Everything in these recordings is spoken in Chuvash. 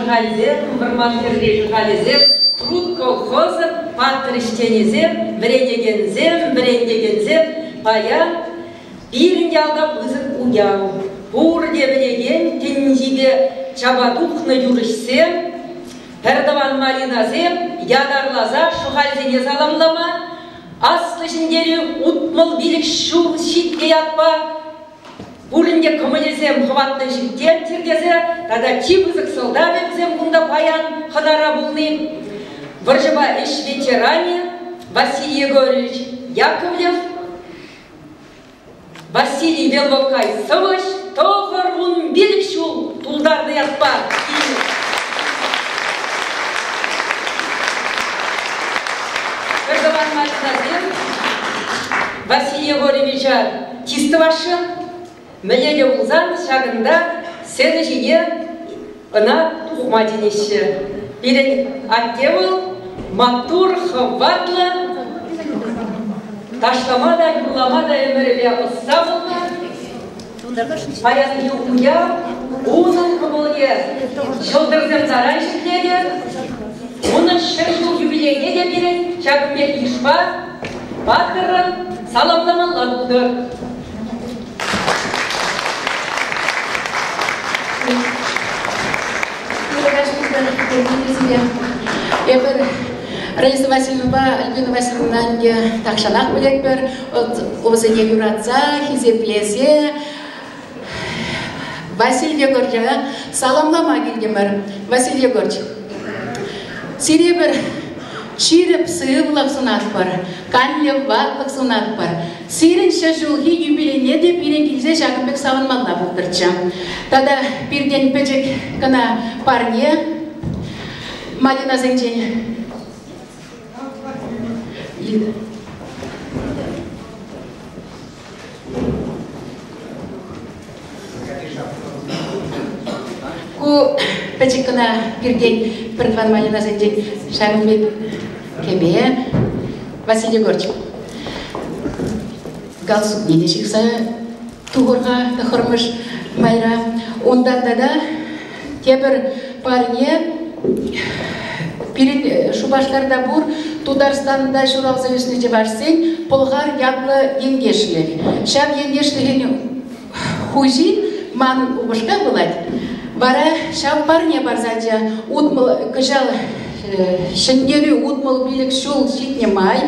Шӑхальсем, Вӑрманхӗрри Шӑхалӗсем, Труд колхозӑн паттӑр ӗҫченӗсем, вӗренекенсем, вӗрентекенсем паян пирӗн ялта пысӑк уяв. Пурте пӗлекен тӗнчипе чапа тухнӑ юрӑҫсем, пӗртӑван Маринасем ятарласа Шӑхальсене саламлама Аслӑ Ҫӗнтерӳ 65 ҫул ҫитнӗ ятпа пурин те кӑмӑлӗсем хӑватлӑ ҫиттерччӗр тесе тата чи пысӑк сӑлтавӗ вӗсем кунта паян хӑнара пулни вӑрҫӑпа ӗҫ ветеранӗ Василий Егорович Яковлев, Василий Велвокай сӑвӑҫ 95 ҫул тултарнӑ ятпа килнӗ. Пӗртӑван Маринасем Василий Егоровича чыс тӑвасшӑн. Мӗнле те пулсан ҫакӑнта сцена ҫине ӑна тухма чӗнеҫҫӗ. Пирӗн атте вӑл маттур, хӑватлӑ, ташлама та, юрлама та ӗмӗрӗпе ӑста пулнӑ. Паянхи уяв унӑн кӑмӑлне ҫӑлтӑрсем таран ҫӗкленӗ. Унӑн 100 ҫул юбилейне те пирӗн ҫакӑн пек йышпа паттӑррӑн саламламалла пултӑр. Эпир Раиса Васильевнӑпа Альбина Васильевна ӗнтӗ тахҫанах пӗлетпӗр. Вӗсене юратса, хисеплесе Василий Егоровича саламлама килтӗмӗр. Василий Егорович, сире пӗр ҫирӗп сывлӑх сунатпӑр, канлӗ ватлӑх сунатпӑр. Сирӗн 100 ҫулхи юбилейне те пирӗн килсе ҫакӑн пек савӑнмалла пултӑрччӗ. Тата пиртен пӗчӗк кӑна парне Малинасенчен. Лида. Ку пӗчӗк кӑна пиртен пӗр тӑван Малинасенчен ҫакӑн пек кӗпе. Василий Егорович, галстукне те ҫыхса тухӑр-ха тӑххӑрмӗш майра. Унтан тата тепӗр парне пирӗн Шупашкарта пур Тутарстанта ҫуралса ӳснӗ чӑвашсен Пӑлхар ятлӑ ентешлӗх. Ҫав ентешлӗхӗн хуҫи ман упӑшка пулать. Вара ҫав парне парсаччӗ. 60 кӑҫал Ҫӗнтерӳ 65 ҫул ҫитнӗ май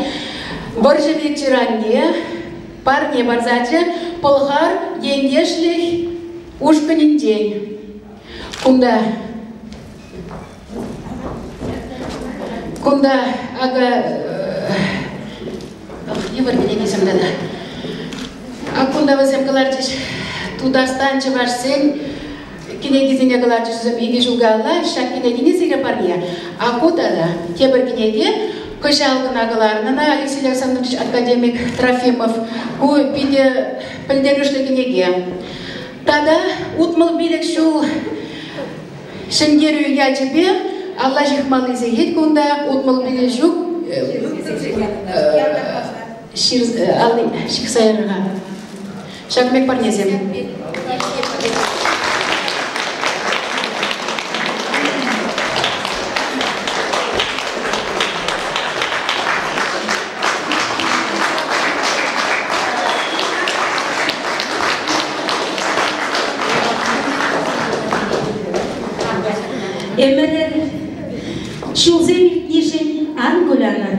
вӑрҫӑ ветеранне парне парсаччӗ Пӑлхар ентешлӗх ушкӑнӗнчен. Кунта акӑ йывӑр кӗнекесем тата. Ак кунта вӗсем кӑларчӗҫ Тутарстан чӑвашсен кӗнекисене кӑларчӗҫ вӗсем икӗ ҫул каялла. Ҫак кӗнекене сире парне. А ку тата тепӗр кӗнеке кӑҫал кӑна кӑларнӑ ӑна Алексей Александрович академик Трофимов. Ку питӗ пӗлтерӗшлӗ кӗнеке. Тата 65 ҫул Ҫӗнтерӳ ячӗпе алла ҫыхмалли сехет кунта 65 ҫук ҫыхса ярӑр-ха. Ҫак пек парнесем. Ӗмӗрӗр ҫулсем иртнишӗн ан кулянӑр.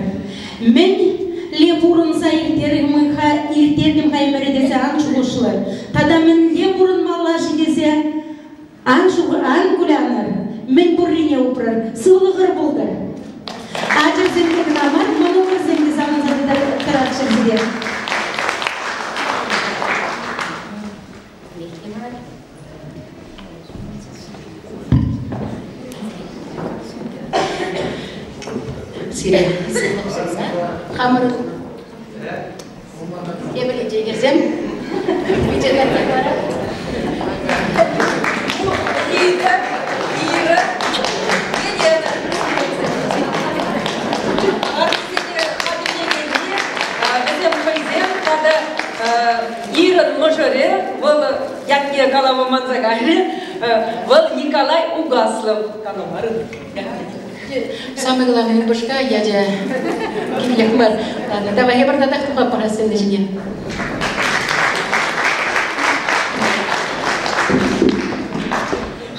Мӗнле пурӑнса ирттертӗм-ха ӗмӗре тесе ан шухӑшлӑр. Тата мӗнле пурӑнмалла-ши тесе ан кулянӑр. Мӗн пуррине упрӑр. Сывлӑхӑр пултӑр. Ачӑрсемпе кӑна мар, мӑнукӑрсем те савӑнса тӑратчӑр сире. Сире сывлӑх сунса хамӑрӑн тепӗр итлекенсем вара. Лида, Ира, Елена. Парнесене хатӗрлекенни вӗсем хӑйсем тата Ирӑн мӑшӑрӗ, вӑл ятне калама манса кайрӗ. Вӑл Николай Угаслов. Самое главное, упӑшка ячӗ кирлех мар. Ладно, давай эпир татах тухатпӑр сцена ҫине.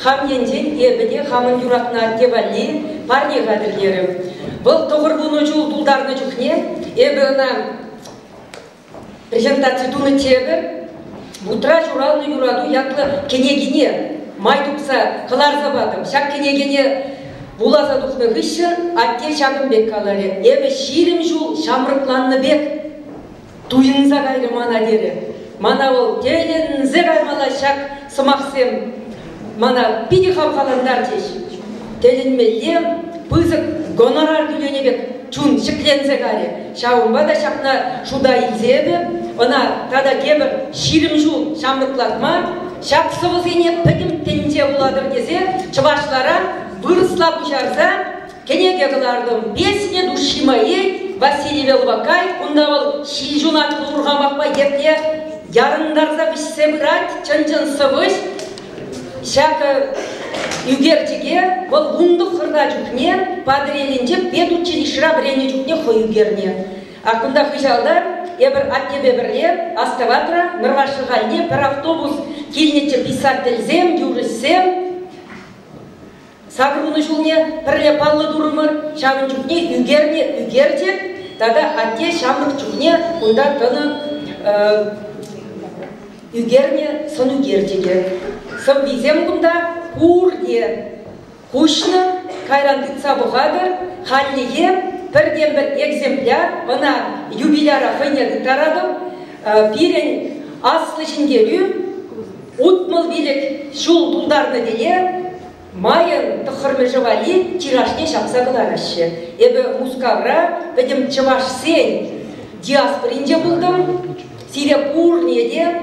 Хам енчен эпӗ те хамӑн юратнӑ атте валли парне хатӗрлерӗм. Вӑл 90 ҫул тултарнӑ чухне эпӗ ӑна презентаци тунӑччӗ эпӗ. Вутра ҫуралнӑ юрату ятлӑ кӗнекине май тупса кӑларса патӑм. Ҫак кӗнекене вуласа тухнӑ хыҫҫӑн атте ҫакӑн пек каларӗ: «Эпӗ 20 ҫул ҫамрӑкланнӑ пек туйӑнса кайрӗ мана», терӗ. Мана вӑл тӗлӗнсе каймалла ҫак сӑмахсем мана питӗ хавхалантарчӗҫ. Тӗлӗнмелле пысӑк гонорар тӳленӗ пек чун ҫӗкленсе кайрӗ. Ҫавӑнпа та ҫакна шута илсе эпӗ ӑна тата тепӗр 20 ҫул ҫамрӑклатма, ҫак сӑвӑсене пӗтӗм тӗнче вулатӑр тесе чӑвашларан вырӑсла куҫарса кӗнеке кӑлартӑм. «Песня души моей» Василий Велвакай, кунта вӑл ҫил ҫунатлӑ урхамахпа епле ярӑнтарса вӗҫсе пырать, чӑн-чӑн сӑвӑҫ. Ҫак ӳкерчӗке вӑл 19-рта чухне Патӑрьелӗнче педучилищӗра вӗреннӗ чухне хӑй ӳкернӗ. А кунта хыҫалта эпӗр аттепе пӗрле астӑватра Нӑрваш Шӑхальне пӗр автобус килнӗччӗ писательсем, юрӑҫсем. 80 ҫулне пӗрле паллӑ турӑмӑр, ҫавӑн чухне ӳкернӗ ӳкерчӗк тата атте ҫамрӑк чухне кунта тӑнӑ ӳкернӗ сӑн ӳкерчӗкӗ. Сӑввисем кунта пурте куҫнӑ, кайран тытса пӑхатӑр, хальлӗхе пӗртен-пӗр экземпляр, ӑна юбиляра хӑйне тыттаратӑп. Пирӗн Аслӑ Ҫӗнтерӳ 65 ҫул тултарнӑ тӗле майӑн 9-мӗшӗ валли тиражне ҫапса кӑлараҫҫӗ. Эпӗ Мускавра пӗтӗм чӑвашсен диаспоринче пултӑм. Сире пурне те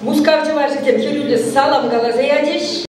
Мускав чӑвашӗсем хӗрӳллӗ салам каласа ячӗҫ.